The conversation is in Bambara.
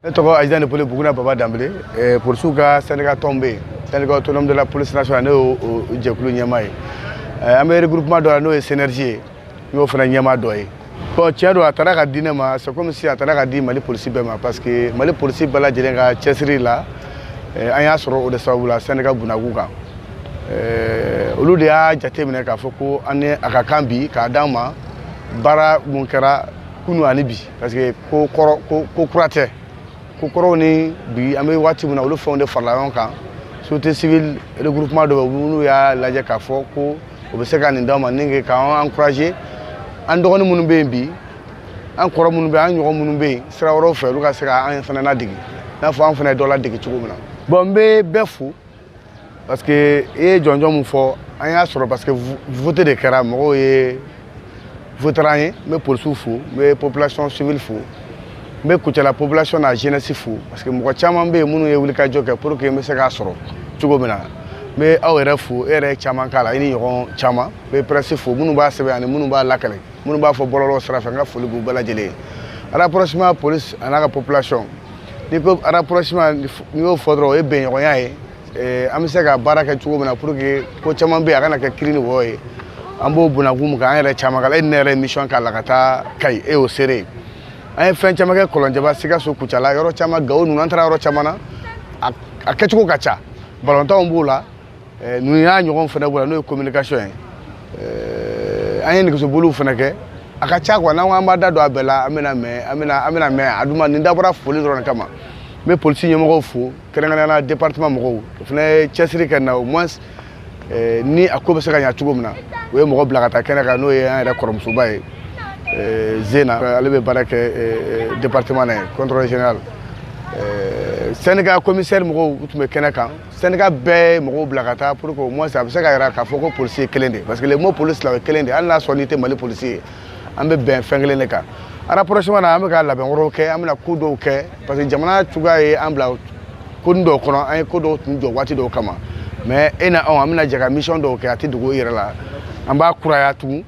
Ne tɔgɔ adjudant de police Buguna Baba Danbele, polisiw ka syndicat tɔn bɛ yen, syndicat autonome de la police nationale, ne y'o jɛkulu ɲɛmaa ye. An bɛ regroupement dɔ la, n'o ye synergie ye, n y'o fana ɲɛmaa dɔ ye. Bon, tiɲɛ don, a taara ka di ne ma, c'est comme si a taara ka di Mali polisi bɛɛ ma, parce que Mali polisi bɛɛ lajɛlen ka cɛsiri la, an y'a sɔrɔ. O de sababu la, syndicat bunakun kan, olu de y'a jateminɛ k'a fɔ ko an ni a ka kan bi k'a d'an ma. Baara mun kɛra kunu ani bi, parce que ko kɔrɔ, ko kura tɛ, ko kɔrɔw ni bi, an bɛ waati min na, olu fɛnw de farala ɲɔgɔn kan. Société civile regroupement dɔ bɛ, minnu y'a lajɛ k'a fɔ ko o bɛ se ka nin d'an ma ni k'an encourager, an dɔgɔnin minnu bɛ yen bi, an kɔrɔ minnu bɛ yen, an ɲɔgɔn minnu bɛ yen sira wɛrɛw fɛ, olu ka se ka an fana ladege i n'a fɔ an fana ye dɔ ladege cogo min na. Bon, n bɛ bɛɛ fo, parce que i ye jɔnjɔn min fɔ, an y'a sɔrɔ parce que vote de kɛra, mɔgɔw ye votera an ye. N bɛ polisiw fo, n bɛ population civile fo, n bɛ Kucala population n'a jeunesse fo, parce que mɔgɔ caman bɛ yen minnu ye wulikajɔ kɛ pour que n bɛ se k'a sɔrɔ cogo min na. N bɛ aw yɛrɛ fo, e yɛrɛ ye caman k'a la, i ni ɲɔgɔn caman. N bɛ presse fo, minnu b'a sɛbɛn ani minnu b'a lakale, minnu b'a fɔ bɔlɔlɔ sira fɛ, n ka foli b'u bɛɛ lajɛlen ye. Rapprochement police a n'a ka population, n'i ko rapprochement, n'i y'o fɔ dɔrɔn, o ye bɛnɲɔgɔnya ye. An bɛ se ka baara kɛ cogo min na pour que ko caman bɛ yen, a kana kɛ kiiri ni wɔyɔ ye. An b'o bunakun mun kan, an yɛrɛ caman k'a la. E ni ne yɛrɛ ye mission k'a la ka taa Kayi, e y'o seere ye. An ye fɛn caman kɛ Kɔlɔnjɛba, Sikaso, Kucala, yɔrɔ caman, Gawo ninnu, an taara yɔrɔ caman na. A kɛcogo ka ca, balontanw b'o la, ninnu y'a ɲɔgɔn fana b'o la, n'o ye communication ye. An ye nɛgɛsoboliw fana kɛ, a ka ca quoi. N'an ko an b'a da don a bɛɛ la, an bɛna mɛn, an bɛna mɛn. A dun ma nin dabɔra foli dɔrɔn de kama. N bɛ polisi ɲɛmɔgɔw fo, kɛrɛnkɛrɛnnenya la département mɔgɔw, o fana ye cɛsiri kɛ nin na. Au moins ni a ko bɛ se ka ɲɛ cogo min na, u ye mɔgɔ bila ka taa kɛnɛ kan, n'o ye an yɛrɛ kɔrɔmusoba ye, Zena, ale bɛ baara kɛ département na ye, contrôleur général. Syndicat commissaire mɔgɔw, u tun bɛ kɛnɛ kan. Syndicat bɛɛ ye mɔgɔw bila ka taa pour que au moins a bɛ se ka yira k'a fɔ ko polisi ye kelen de ye, parce que le mot police la, o ye kelen de ye. Hali n'a sɔrɔ n'i tɛ Mali polisi ye, an bɛ bɛn fɛn kelen de kan. Rapprochement na, an bɛ ka labɛn wɛrɛw kɛ, an bɛna ko dɔw kɛ, parce que jamana cogoya ye an bila ko dɔw kɔnɔ, an ye ko dɔw tun jɔ waati dɔw kama. Mais e na anw, an bɛna jɛ ka mission dɔw kɛ, a tɛ dogo i yɛrɛ la, an b'a kuraya tugun.